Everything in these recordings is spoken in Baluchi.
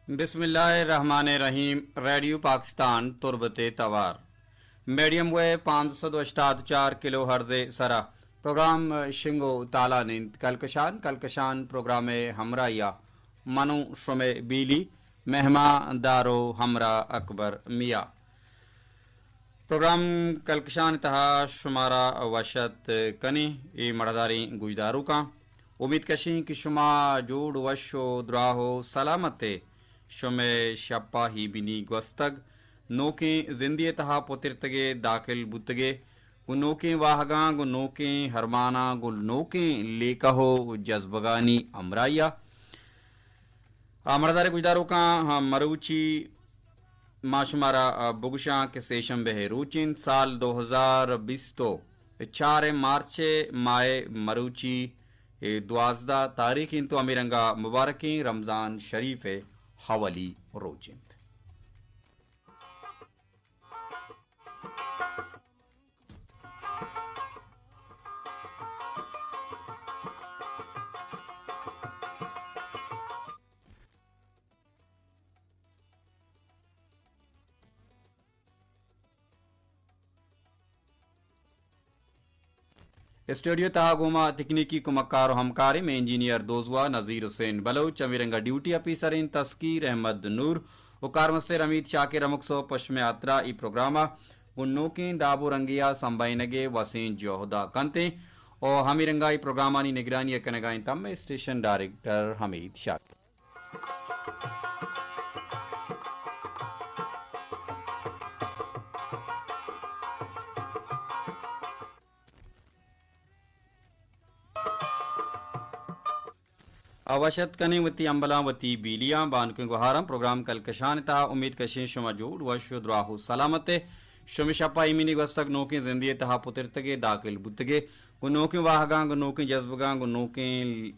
بسم اللہ الرحمن الرحیم۔ ریڈیو پاکستان تربت توار، میڈیم ویو پانچ سد و ہشتاد چار کلو ہرز سرا پروگرام شنگ و تالان انت۔ کلکشان، کلکشان پروگرام ہمراہیا منو شمے بیلی مہمان دارو ہمراہ اکبر میا۔ پروگرام کلکشان تہا شمارا وش ات کنیں۔ اے مڑداریں گوشداروکاں، امیت کشیں کہ شما جوڑ وش و دراہ و سلامت ئے۔ شمے شپا ہی بنی گوستگ، نوکیں زندی تہا پترتگے، داخل بوتگے، گوں نوکیں واہگاں، گوں نوکیں ہرماناں، گوں نوکیں لیکہ و جذبگانی ہمراہیا۔ آ، مڑدار گوشداروکاں، ہاں، مروچی ما شمارا، آ، بگوشاں کہ سے شنبہ ء روچ انت، سال دو ہزار بیست و چار ء مارچ ء ماہ ء مروچی ء دوازدہ تاریخ انت و ہمے رنگا مبارکیں رمضان شریف ء اولی روچ انت۔ اسٹوڈیو تہا گوں ما تکنیکی کمکار و ہمکاریں مئے انجینئر دوزواہ نذیر حسین بلوچ، ہمے رنگا ڈیوٹی آفیسر انت تسکیر احمد نور و کارمستر حمید شاکر ہمک سہب پہ شمئے ہاترا اے پروگراما گوں نوکیں داب و رنگیا سمبھائینگے وسیں جہدا کنتیں و ہمے رنگا اے پروگرامانی نگرانی ء کنگا انت مئے اسٹیشن ڈائریکٹر حمید شاکر۔ آ، وش اتک کنیں وتی امبلاں، وتی بیلیاں، بانکیں گوہاراں۔ پروگرام کلکشان ء تہا امیت کشیں شما جوڑ، وش و دراہ و سلامت ئے۔ شمے شپا ایمنی گوستگ، نوکیں زندی ء تہا پترتگے، داخل بوتگے، گوں نوکیں واہگاں، گوں نوکیں جذبگاں، گوں نوکیں،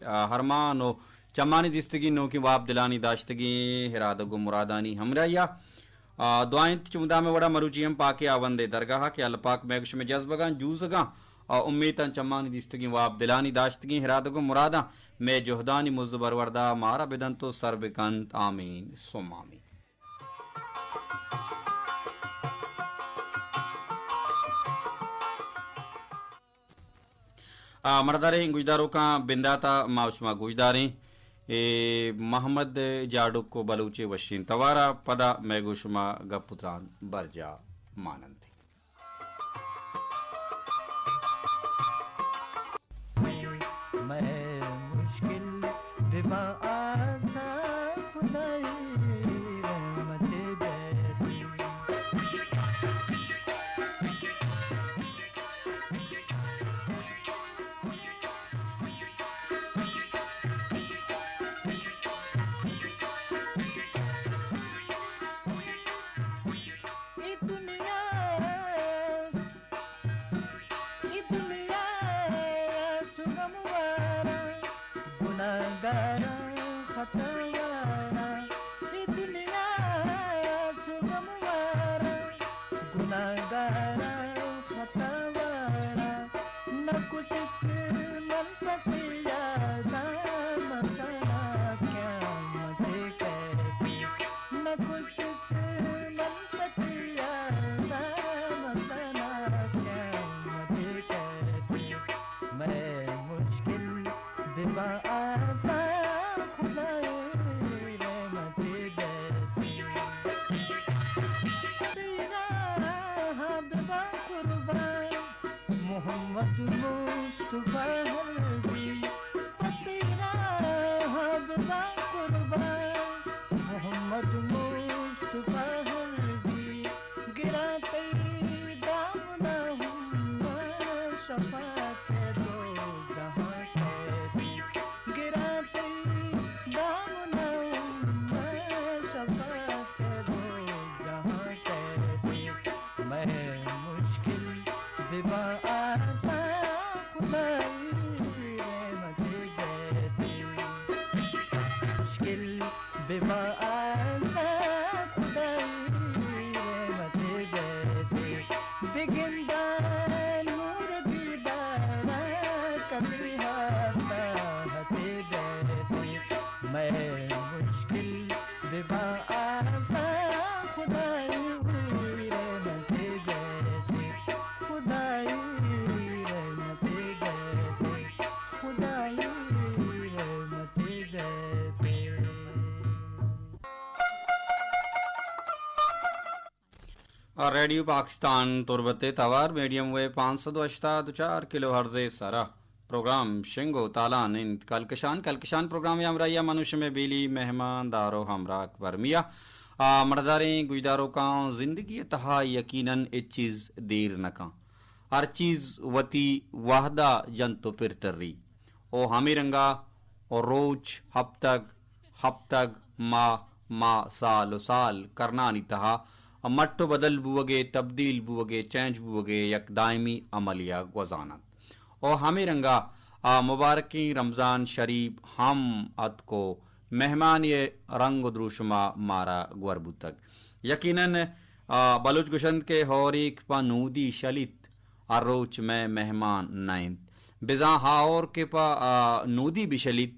آ، ہرمان و چمانی دیستگیں نوکیں واب دلانی داشتگیں ارادگ و مرادانی ہمراہیا۔ آ، دعا انت چو مدام وڑا مروچی ہم پاکیں ہاوند ء درگاہ کہ اللہ پاک مئے گوں شمئے جذبگاں، جوزگاں، آ، امیتاں، چمانی دیستگیں واب دلانی داشتگیں ارادگ و مراداں مئے جہدانی مزد و بروردا مارا بدنت و سر بکنت۔ آمین ثم آمین۔ آ، مڑداریں گوشداروکاں، بنداتا ما شما گوشداریں اے محمد جاڑک و بلوچ ء وشیں توارا، پدا مئے گوں شما گپ و تران برجا ماننت۔ مئے مشکل بباں آسان، خدائی رحمت بیت۔ اے دنیا، اے دنیا چو غموارا، گناہگاراں، خطاواراں۔ اے دنیا چو غموارا، گناہگاراں، خطاواراں۔ نہ کچھ من پتیا دام سنا قیامت کہتی۔ نہ کچھ من پتیا دام سنا قیامت کہتی۔ مئے مشکل بباں آسان، خدائے رحمت بیت۔ تئی راہاں بباں قربان، محمد مصطفی حلبی۔ تئی راہاں بباں قربان، محمد مصطفی حلبی۔ گراں تئی دامنا ہم شفاعت دو جہاں قیدی۔ گراں تئی دامنا ہم شفاعت دو جہاں قیدی۔ مئے مشکل بباں آسان، خدائی رحمت بیت۔ مشکل بباں آسان، خدائی رحمت بیت۔ بگنداں نور دیدارا، ریڈیو پاکستان تربت ءِ توار میڈیم ویو پانچ سد و ہشتاد و چار کلو ہرتز ءِ سرا پروگرام شنگ و تالان انت۔ کلکشان، کلکشان پروگرام ءِ ہمراہی ءَ من و شمے بیلی مہمان دار و ہمراہ اکبر میاں۔ آ، مڑداریں گوشداروکاں، زندگی ءِ تہا یقیناً ہچ چیز دیر نہ کن۔ ہر چیز وتی وہد ءَ جنت و پر تری۔ او ہمے رنگا او روچ، ہپتگ، ہپتگ، ماہ، ماہ، سال و سال کرنانی تہا مٹ و بدل بوگ ءِ، تبدیل بوگ ءِ، چینج بوگ ءِ یک دائمی عملے ءَ گوزان انت۔ او ہمے رنگا آ مبارکیں رمضان شریف ہم اتک و مہمانی ءِ رنگ و دروشم ءَ مارا گور بوتگ۔ یقیناً آ، بلوچ گوشنت کہ ہوریک پہ نودی شلیت، ہر روچ مئے مہمان نہ انت۔ بزاں ہا ہور کہ پہ، آ، نودی بشلیت،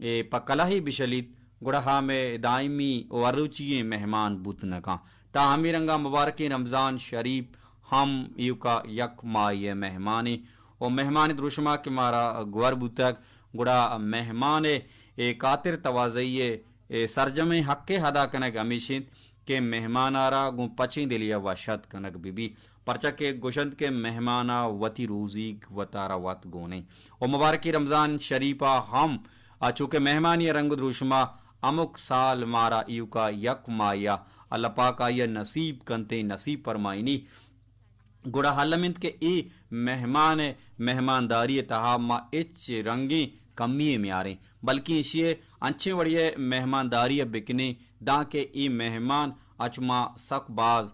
اے پہ کلہے بشلیت، گڑا ہا مئے دائمی و ہر روچی ئیں مہمان بوت نہ کن۔ تا ہمے رنگا مبارکیں رمضان شریف ہم ایوکا یک ماہی ءِ مہمانے و مہمان دروشما کہ مارا گور بوتگ، گڑا مہمان ءِ اے کاتر توازئی ءِ اے سرجمیں حق ءِ ادا کنگ ہمیش انت کہ مہمان ءَ را گوں پچیں دلے ءَ وش اتک کنگ بہ بیت، پرچا کہ گوشنت کہ مہمان ءَ وتی روزیگ وتارا وت گون انت۔ و مبارکیں رمضان شریف ءَ ہم آ چوکہ مہمانی ءِ رنگ و دروشم ءَ ہمک سال مارا ایوکا یک ماہے ءَ اللہ پاک آئی ءَ نصیب کنت ءُ نصیب فرمائینی۔ گڑا الم انت کہ اے مہمان ءِ مہمانداری ءِ تہا ما ہچ رنگیں کمی یے میاریں، بلکیں ایشی ءَ انچیں وڑے ءَ مہمانداری ءَ بکنیں دانکہ اے مہمان اچ ما سک باز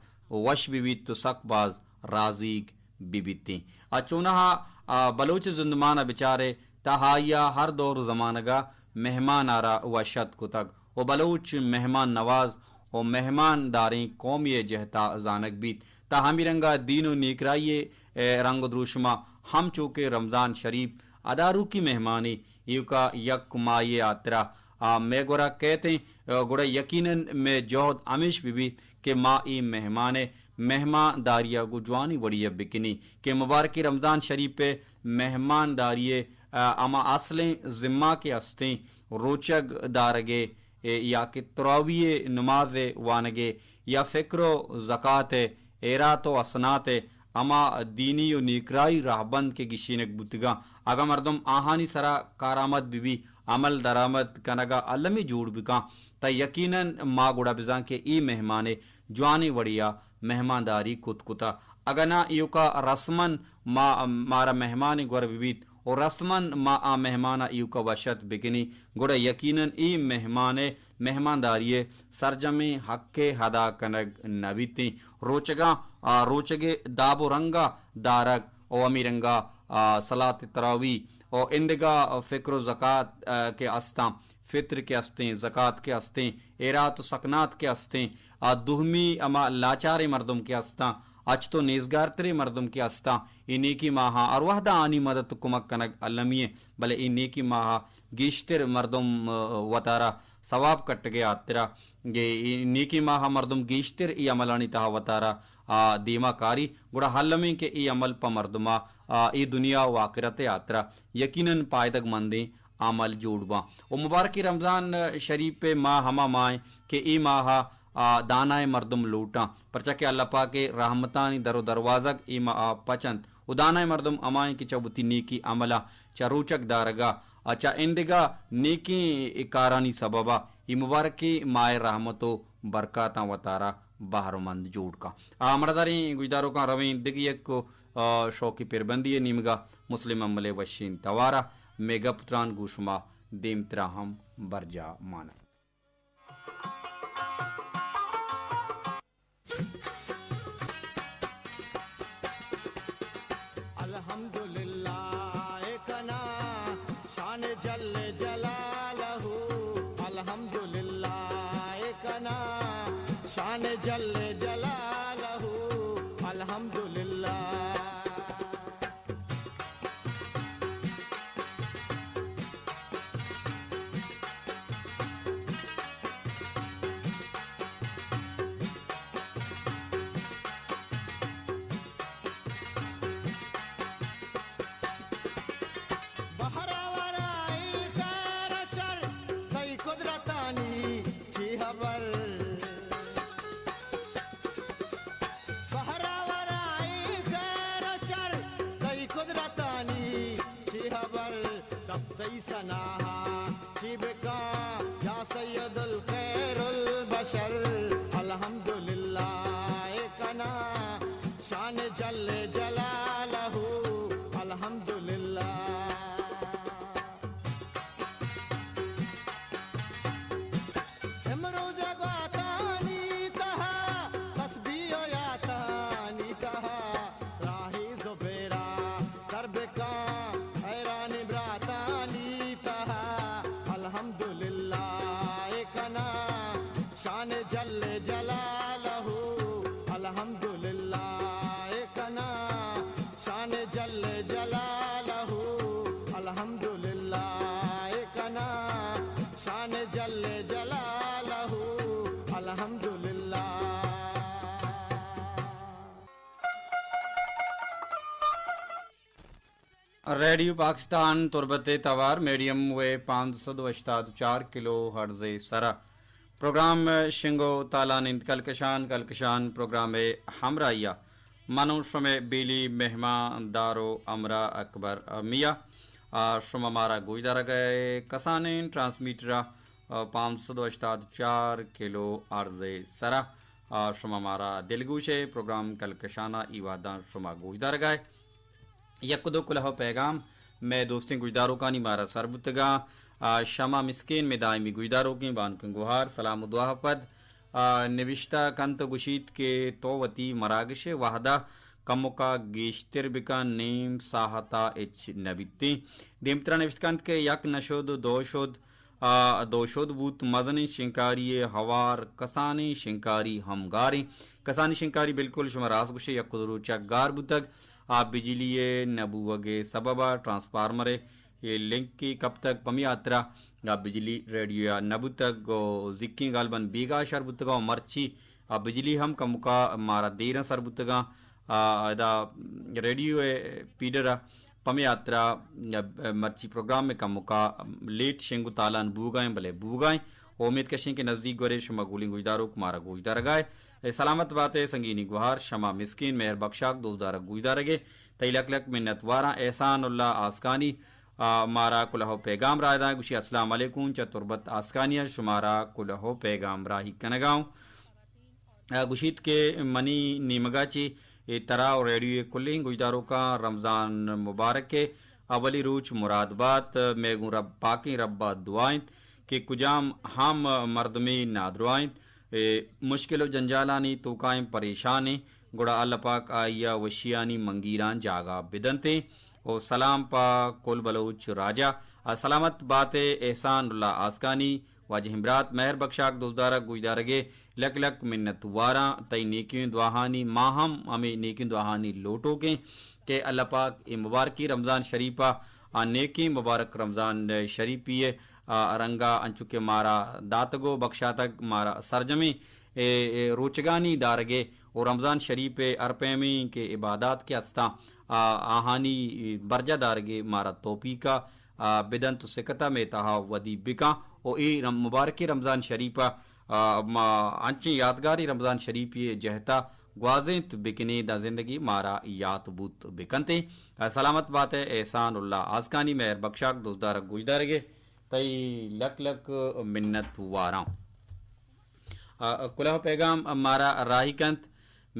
وش بہ بیت ءُ سک باز رازیگ بہ بیتیں۔ ءُ چوناہا، آ، بلوچ زندمان ءَ بچارے تہ آئی ءَ ہر دور زمانگ ءَ مہمان ءَ را وش اتک کتگ ءُ بلوچ مہمان نواز ءُ مہمان داریں قومے ءِ جہت ءَ زانگ بیت۔ تہ ہمے رنگ ءَ دین ءُ نیکرائی ءِ، اے، رنگ ءُ دروشم ءَ ہم چو کہ رمضان شریف اداروکی مہمانے ایوکا یک ماہے ءِ ہاترا، آ، مئے گورا کئیت ایں، آ، گڑا یقیناً مئے جہد ہمیش بہ بیت کہ ما اے مہمان ءِ مہمانداری ءَ گوں جوانیں وڑے ءَ بکنیں کہ مبارکیں رمضان شریف ءِ مہمانداری ءِ، آ، ہما اصلیں ذمہ کہ استیں روچگ دارگ ءِ، اے، یا کہ تراویح ءِ نماز ءِ وانگ ءِ یا فکر ءُ زکات ءِ، ایرات ءُ حسنات ءِ، ہما دینی ءُ نیکراہی راہبند کہ گیشینگ بوتگاں، اگاں مردم آہانی سرا کارآمد بہ بی، عمل درآمد کنگ ءَ المی جوڑ بکاں، تہ یقیناً ما گڑا بزاں کہ اے مہمان ءِ جوانیں وڑے ءَ مہمانداری کت کتہ۔ اگاں ناں ایوکا رسماً ما، مارا مہمانے گور بہ بیت ءُ رسماً ما آ مہمان ءَ ایوکا وش اتک بکنیں، گڑا یقیناً اے مہمان ءِ مہمانداری ءِ سرجمیں حق ءِ ادا کنگ نہ بیتیں۔ روچگاں، آ، روچگ ءِ داب ءُ رنگ ءَ دارگ ءُ ہمے رنگ ءَ، آ، صلاۃ تراویح ءُ ایندگہ فکر ءُ زکات، آ، کہ استاں، فطر کہ استیں، زکات کہ استیں، ایرات ءُ سکنات کہ استیں، آ، دومی ہما لاچاریں مردم کہ استاں، اچ تو نیزگارتریں مردم کہ استاں، اے نیکی ماہاں ہر وہد ءَ آنی مدد ءُ کمک کنگ المی ایں، بلے اے نیکی ماہ ءَ گیشتر مردم، آ، وتارا ثواب کٹگ ءِ ہاترا، اے نیکی ماہ ءَ مردم گیشتر اے عملانی تہا وتارا، آ، دیما کاری، گڑا الم ایں کہ اے عمل پہ مردم ءَ، آ، اے دنیا ءُ آخرت ءِ ہاترا یقیناً پائدگ مندیں عمل جوڑ باں۔ ءُ مبارکیں رمضان شریف ءِ ماہ ہما ماہ ایں کہ اے ماہ ءَ، آ، دانائیں مردم لوٹاں، پرچا کہ اللہ پاک ءِ رحمتانی در ءُ دروازگ اے ماہ ءَ پچ انت ءُ دانائیں مردم ہما ایں کہ چہ وتی نیکی عملاں، چہ روچگ دارگ ءَ، آ، چہ ایندگہ نیکیں کارانی سبب ءَ اے مبارکیں ماہ ءِ رحمت ءُ برکاتاں وتارا بہرمند جوڑ کن۔ آ، مڑداریں گوشداروکاں رویں دگہ یک، آ، شوقی پربندی ءِ نیمگ ءَ، مسلم امل ءِ وشیں توار ءَ، مئے گپ تران گوں شما دیمترا ہم برجاہ مان انت۔ الحمدللہ کنا شان جل جلالہ، الحمدللہ کنا شان جل جلالہ، الحمدللہ۔ خبر دپ تئی ثناہا چی بکاں، یا سید الخیر البشر، الحمدللہ اے کناں، شان جل جلالہ، الحمدللہ۔ امروز گواتانی تہا، تسبیح و یاتانی تہا، راہی زبیرا در بکاں، حیران براتانی تہا، الحمدللہ اے کناں، شان جل جلالہ، الحمدللہ اے کناں، شان جل جلالہ، الحمدللہ اے کناں، شان جل جلالہ، الحمدللہ۔ ریڈیو پاکستان تربت ءِ توار میڈیم ویو پانچ سد و ہشتاد و چار کلو ہرٹز ءِ سرا پروگرام شنگ و تالان انت۔ کلکشان، کلکشان پروگرام ءِ ہمراہی ءَ من و شمئے بیلی مہمان دار و ہمراہ اکبر میاں۔ آ، شما مارا گوشدارگ ءَ کسانیں ٹرانسمیٹر ءَ، آ، پانچ سد و ہشتاد چار کلو ہرٹز ءِ سرا، آ، شما مارا دلگوش ءِ پروگرام کلکشان ءَ اے وہداں شما گوشدارگ ءَ۔ یک دو کلوہ و پیغام مئے دوستیں گوشداروکانی مارا سر بوتگاں۔ آ، شمع مسکین مئے دائمی گوشداروکیں، بانکیں گوہار، سلام و دعا پد، آ، نبشتہ کنت و گوشیت کہ تو وتی مراگش ءِ وہدا کمکا گیشتر بکن، نیم ساہتا ہچ نہ بیتیں۔ دیمترا نبشتہ کنت کہ یک نہ شد و دو شد، آ، دو شد بوت، مزنیں شنکاری ءِ ہوار، کسانیں شنکاری ہم گاریں۔ کسانیں شنکاری، بالکل شما راست گوشے، یک دو روچا گار بوتگ۔ آ، بجلی ءِ نہ بوگ ءِ سبب ءَ ٹرانسفارمر ءِ اے لنکے کپتگ، پمی ہاترا آ بجلی ریڈیو ءَ نہ بوتگ و زیکیں گالباً بیگاہ شر بوتگ و مرچی آ بجلی ہم کمکا مارا دیراں سر بوتگاں۔ آ، ادا ریڈیو ءِ پیڈر ءَ پمے ہاترا مرچی پروگرام ءِ کمکا لیٹ شنگ و تالان بوگا ایں، بلے بوگا ایں۔ و امید کشیں کہ نزیک گورے شما گلیں گوشداروک مارا گوشدارگا ئے۔ اے سلامت بات ئے سنگینی گوہار، شما مسکین مہر بخشاک دوستدارگ گوشدارگ ئے۔ تئی لک لک منت واراں احسان اللہ آسکانی، آ، مارا کلوہ و پیغام راہ داں، گوشی السلام علیکم، چہ تربت آسکانی ءَ شمارا کلوہ و پیغام راہی کنگا اوں۔ آ، گوشیت کہ منی نیمگا چہ اے ترا و ریڈیو ءِ کلیں گوشداروکاں رمضان مبارک ءِ اولی روچ مراد بات۔ مئے گوں رب، پاکیں رب ءَ دعا انت کہ کجام ہم مردمے نادراہ انت، اے مشکل و جنجالانی توکا ایں، پریشان ایں، گڑا اللہ پاک آئی ءَ وشیانی منگیراں جاگہ بدنتیں۔ و سلام پہ کل بلوچ راجا۔ آ، سلامت بات ئے احسان اللہ آسکانی، واجہ ہمبرات مہر بخشاک دوستدارگ گوشدارگ ئے، لک لک منت واراں تئی نیکیں دعاہانی، ما ہم ہمے نیکیں دعاہانی لوٹوکیں کہ اللہ پاک اے مبارکی رمضان شریف ءَ، آ نیکیں مبارک رمضان شریفی ءِ، آ، رنگا انچو کہ مارا داتگ و بخشاتگ، مارا سرجمیں اے، اے روچگانی دارگ ئے و رمضان شریف ءِ ہر پیمیں کہ عبادات کہ استاں، آ، آہانی برجا دارگ ئے مارا توفیق ءَ، آ، بدنت و سکت ءَ مئے تہا ودی بکاں و اے رم-، مبارکیں رمضان شریف ءَ، آ، ما انچیں یادگاری رمضان شریفے ءِ جہت ءَ گوازینت بکنیں، داں زندگی مارا یات بوت بکنتیں۔ آ، سلامت بات ئے احسان اللہ آسکانی، مہر بخشاک دوستدارگ گوشدارگ ئے، تئی لک لک منت واراں۔ آ، کلوہ پیغام مارا راہی کنت۔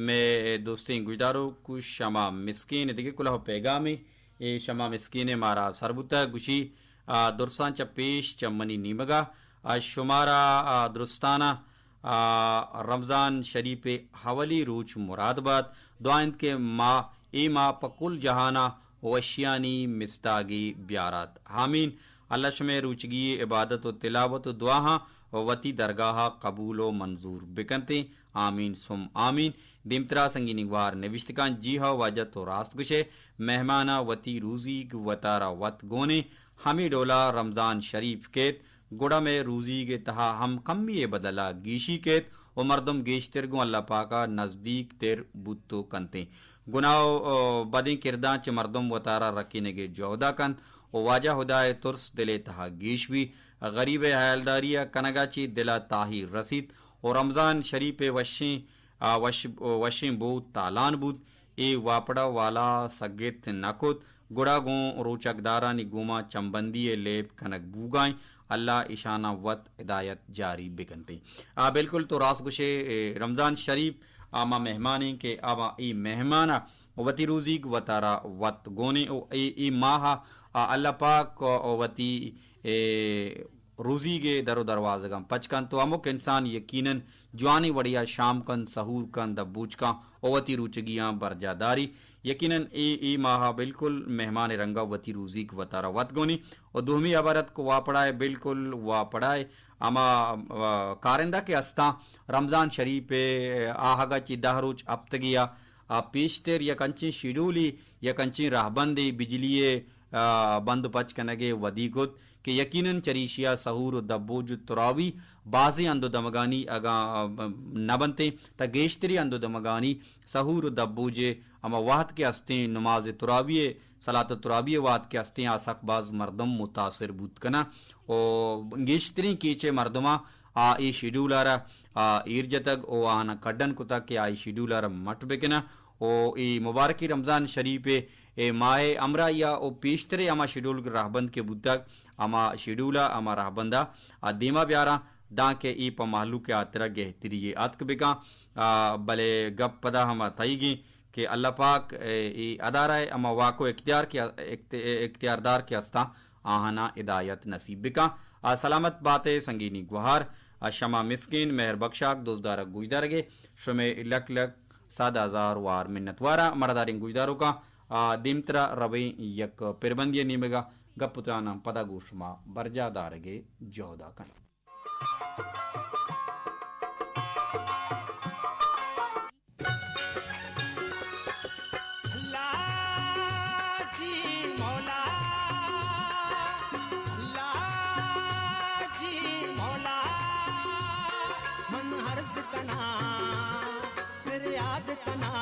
مئے دوستیں گوشداروک شمع مسکین ءِ دگہ کلوہ پیغامے، اے شمع مسکین ءِ مارا سر بوتگ، گوشی، آ، درساں چہ پیش چہ منی نیمگا، آ، شمارا، آ، درستانا، آ، رمضان شریف ءِ اولی روچ مراد بات۔ دعا انت کہ ما، اے ماہ پہ کل جہانا وشیانی مستاگی بیارات۔ آمین۔ اللہ شمئے روچگی عبادت و تلاوت و دعاہاں وتی درگاہا قبول و منظور بکنتیں۔ آمین ثم آمین۔ دیمترا سنگینی گوار نبشتکاں، جی ہو واجہ تو راست گشے، مہمانا وتی روزیگ وتارا وت گونے، ہمے ڈولا رمضان شریف کیت، گڑا مئے روزیگ ءِ تہا ہم کمی ءِ بدلا گیشی کیت و مردم گیشتر گوں اللہ پاکا نزدیک تر بوت و کنتیں۔ گناہ و بدیں کرداں چہ مردم وتارا رکینگ ءِ جہدا کنت و واجہ ہدا ءِ ترس دل ءِ تہا گیش بی۔ غریب ءِ ہیالداری ءَ کنگا چہ دل ءَ تاہیر رسیت و رمضان شریف ءِ وشیں، آ، وش-، وشیں بو تالان بوت۔ اے واپڈا والا سگت نہ کت، گڑا گوں روچگدارانی گوما چمبندی ءِ لیب کنگ بوگائیں۔ اللہ ایشاناں وت ہدایت جاری بکنتیں۔ آ، بالکل تو راست گوشے، اے، رمضان شریف آ ما مہمانیں کہ آ ما اے مہمان ءَ وتی روزیگ وتارا وت گونیں و اے، اے ماہ ءَ، آ، اللہ پاک وتی، اے، روزیگ ءِ در و دروازگاں پچ کنت و ہمک انسان یقیناً جوانیں وڑے ءَ شام کنت، سحور کنت، دبوچ کنت و وتی روچگیاں برجاہ داری۔ یقیناً اے، اے ماہ ءَ بالکل مہمان ءِ رنگ ءَ وتی روزیگ وتارا وت گونی۔ و دومی ہبر ات کہ واپڑا ءِ، بالکل واپڑا ءِ ہما، آ، کارندہ کہ استاں رمضان شریف ءِ آہگ ءَ چہ دہ روچ ہپتگے ءَ، آ، پیشتر یک انچیں شیڈولی، یک انچیں رہبندے بجلی ءِ، آ، بند و پچ کنگ ءِ ودی کت کہ یقیناً چریشی ءَ سحور و دبوج و تراوی بازیں ہند و دمگانی اگاں، آ، نہ بنتیں، تہ گیشتری ہند و دمگانی سحور و دبوج ءِ ہما وہد کہ استیں، نماز تراوی ءِ، صلاۃ تراوی ءِ وہد کہ استیں، آ سک باز مردم متاثر بوت کناں و گیشتریں کیچ ءِ مردماں آ اے شیڈول ءَ را، آ، ایر جتگ و آہاناں کڈن کتگ کہ آ اے شیڈول ءَ را مٹ بکناں و اے مبارکیں رمضان شریف ءِ اے ماہ ءِ ہمراہی ءَ و پیشترے ہما شیڈول رہبند کہ بوتگ، ہما شیڈول ءَ، ہما رہبند ءَ آ دیما بیاراں، دانکہ اے پہ مہلوک ءِ ہاترا گہتری یے آتک بکاں۔ آ، بلے گپ پدا ہما تئیگیں کہ اللہ پاک، اے، اے ادارہ ءِ ہما واک و اختیار کہ اخت-، اختیاردار کہ استاں، آہاناں ہدایت نصیب بکاں۔ آ، سلامت بات ئے سنگینی گوہار، آ، شما مسکین مہر بکشاک دوستدارگ گوشدارگ ءِ، شمے لک لک صد ہزار وار منتواراں۔ مڑاداریں گوشداروکاں، آ، دیمترا رویں یک پربندی ءِ نیمگ ءَ، گپ و تراناں پدا گوں شما برجاہ دارگ ءِ جہد ءَ کنیں۔ اللہ جی مولا، اللہ جی مولا، من عرض کناں، فریاد کناں،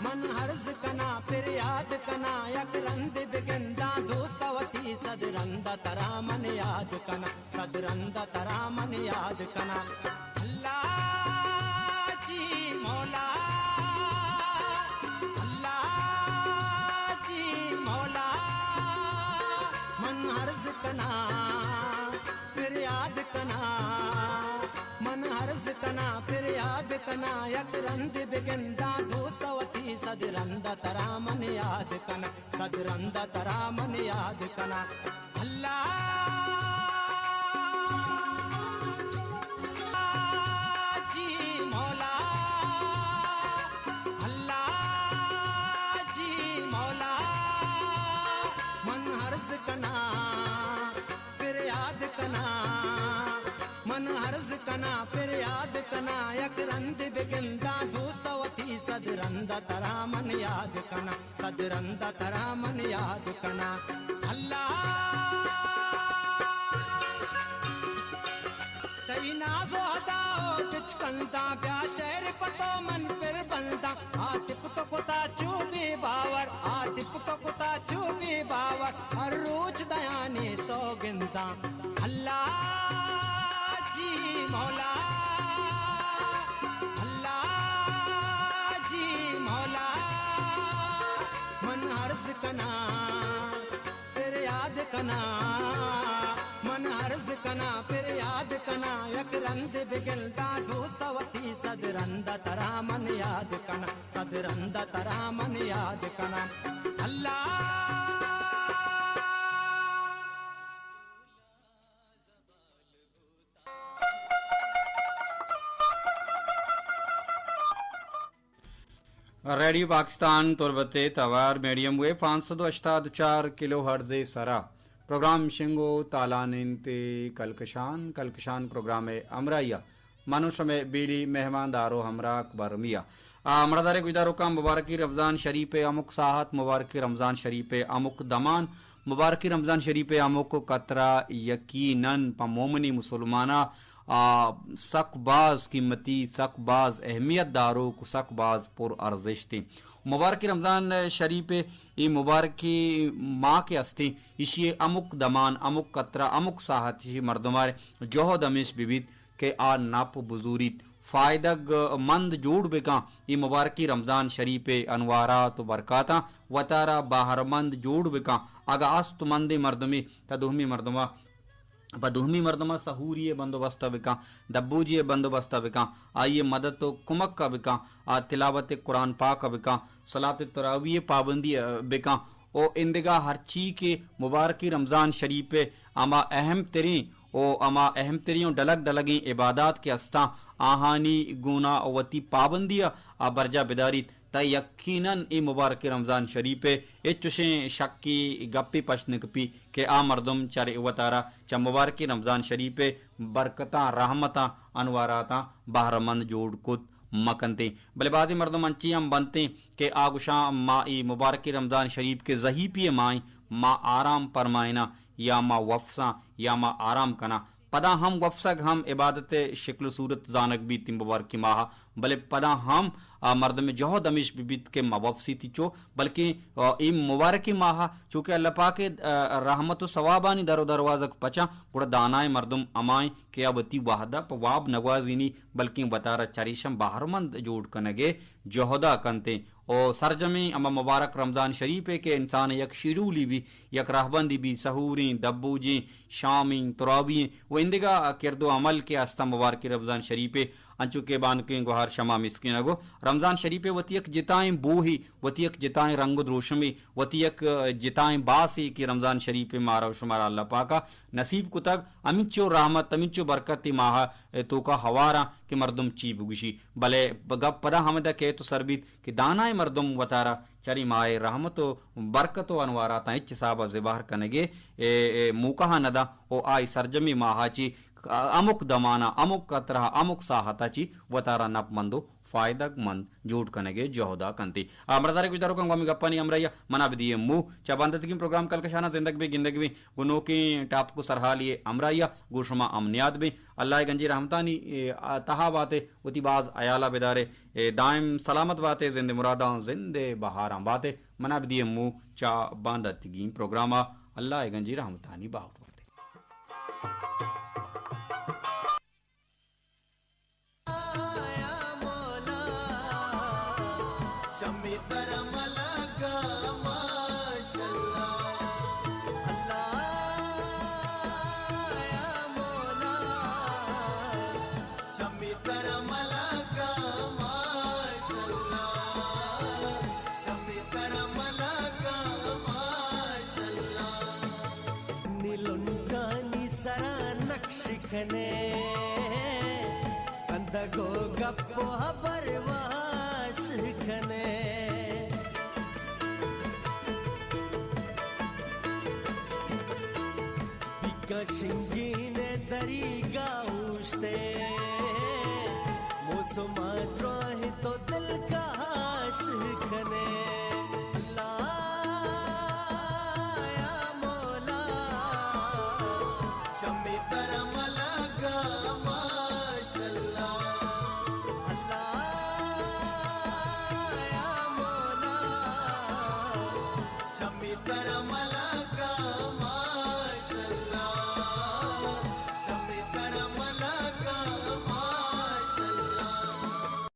من عرض کناں، فریاد کناں، یک رند بگنداں دوست وتی، صد رند ترا من یاد کناں۔ صد رند ترا من یاد کناں۔ اللہ جی مولا، اللہ جی مولا، من عرض کناں، فریاد کناں، من عرض کناں، فریاد کناں، یک رند بگنداں دوست وتی، صد رند ترا من یاد کناں۔ صد رند ترا من یاد کناں۔ اللہ جی مولا، اللہ جی مولا، من عرض کناں، فریاد کناں، من عرض کناں، فریاد کناں، یک رند بگنداں دوست وتی، صد رند ترا من یاد کناں۔ صد رند ترا من یاد کناں۔ اللہ تئی ناز و ادا و بچکنداں، بیا شعر پہ تو من پر بنداں۔ عاطف تو کتا چو بے باور، عاطف تو کتا چو بے باور، ہر روچ دیانی سوگنداں۔ اللہ جی مولا، اللہ جی مولا، من عرض کناں، فریاد کناں، من عرض کناں، فریاد کناں، یک رند بگنداں دوست وتی، صد رند ترا من یاد کناں۔ صد رند ترا من یاد کناں۔ اللہ۔ ریڈیو پاکستان تربت ءِ توار میڈیم ویو پانچ سد و ہشتاد و چار کلو ہرٹز ءِ سرا پروگرام شنگ و تالان انت۔ کلکشان، کلکشان پروگرام ءِ ہمراہی ءَ من و شمئے بیلی مہماندار و ہمراہ اکبر میاں۔ آ، مڑاداریں گوشداروکاں، مبارکی رمضان شریف ءِ ہمک ساعت، مبارکی رمضان شریف ءِ ہمک دمان، مبارکی رمضان شریف ءِ ہمک قطرہ یقیناً پہ مومنی مسلماناں، آ، سک باز قیمتی، سک باز اہمیت داروک، سک باز پر ارزشت انت۔ مبارکی رمضان شریف ءِ اے مبارکی ماہ کہ استیں، ایشی ءِ ہمک دمان، ہمک قطرہ، ہمک ساعت ایشی مردمار جہد ہمیش بہ بیت کہ آ نپ بزوریت، فائدگ مند جوڑ بکاں، اے مبارکیں رمضان شریف ءِ انوارات و برکاتاں وتارا بہرمند جوڑ بکاں۔ اگاں است مندیں مردمے تا دومی مردما، پہ دومی مردما سحوری ءِ بندوبست ءَ بکاں، دبوجی ءِ بندوبست ءَ بکاں، آئی ءِ مدد و کمک ءَ بکاں، آ تلاوت قرآن پاک ءَ بکاں، صلاۃ تراویح ءِ پابندی ءَ بکاں۔ و اندگہ ہرچی کہ مبارکیں رمضان شریف ءِ ہما اہم تریں و ہما اہم تریں و ڈلگ ڈلگیں عبادات کہ استاں، آہانی گونا وتی پابندی ءَ برجا بداریت، تہ یقیناً اے مبارکیں رمضان شریف ءِ ہچ چشیں شکی گپے پشت نہ کپی کہ آ مردم چر وتارا چہ مبارکیں رمضان شریف ءِ برکتاں، رحمتاں، انواراتاں بہرمند جوڑ کت مکنتیں۔ بلے بازیں مردم انچیں ہم بنتیں کہ آ گوشاں، ما اے مبارکیں رمضان شریف کہ زہیپی ءِ ماہیں، ما آرام پرمائیناں یا ما وپساں یا ما آرام کناں۔ پدا ہم وپسگ ہم عبادت ءِ شکل و صورت زانگ بیت اے مبارکیں ماہ ءَ، بلے پدا ہم، آ، مردم ءِ جہد ہمیش بہ بیت کہ ما وپسیتی چو، بلکیں، آ، اے مبارکیں ماہ ءَ چونکہ اللہ پاک ءِ، آ، رحمت و ثوابانی در و دروازگ پچاں، گڑا دانائیں مردم ہمائیں کہ آ وتی وہد ءَ پہ واب نگوازینی، بلکیں وتارا چریشاں بہرمند جوڑ کنگ ءِ جہد ءَ کنتیں و سرجمیں ہما مبارک رمضان شریف ءِ کہ انسان ءِ یک شیڈولی بی، یک رہبندی بی، سحوریں، دبوجیں، شامیں، تراویحیں و اندگہ کرد و عمل کہ استاں مبارکیں رمضان شریف ءِ، انچو کہ بانکیں گوہار شما مسکین ءَ گو، رمضان شریف ءِ وتی یک جتائیں بوہے، وتی یک جتائیں رنگ و دروشمے، وتی یک جتائیں باسے کہ رمضان شریف ءِ مارا و شمارا اللہ پاک ءَ نصیب کتگ، ہمینچو رحمت، ہمینچو برکت اے ماہ ءِ توکا ہواراں کہ مردم چی بگوشی۔ بلے گپ پدا ہمدا کیت و سر بیت کہ دانائیں مردم وتارا چرے ماہ ءِ رحمت و برکت و انواراتاں ہچ حساب ءَ زبہر کنگ ءِ، اے، اے موقع ءَ نداں و آئی سرجمیں ماہ ءَ چی ہمک دمان ءَ، ہمک قطرہ ءَ، ہمک ساہت ءَ چی وتارا نپ مند و فائدگ مند جوڑ کنگ ءِ جہد ءَ کنت۔ آ، مڑداریں گوشداروکاں، گوں ہمے گپانی ہمراہی ءَ منا بدیے مو۔ چہ بندتگیں پروگرام کلکشان ءَ زندگ بے، گندگ بے، گوں نوکیں ٹاپک و سرحالی ءِ ہمراہی ءَ گوں شما ہم نیاد بیں۔ اللہ ءِ گنجیں رحمتانی، اے، آ، تہا باتے، وتی باز ہیال ءَ بدارے۔ اے، دائم سلامت باتے، زند ءِ مراداں، زند ءِ بہاراں باتے۔ منا بدیے مو چہ بندتگیں پروگرام ءَ۔ اللہ ءِ گنجیں رحمتانی باہوٹ باتے۔ نی لنٹانی سرا نقش کنے، کندگ و گپ و ہبر واش کنے۔ بیکاں شنگین دریگا اوشتے، موسم ءَ دراہیں تو دلکش کنے۔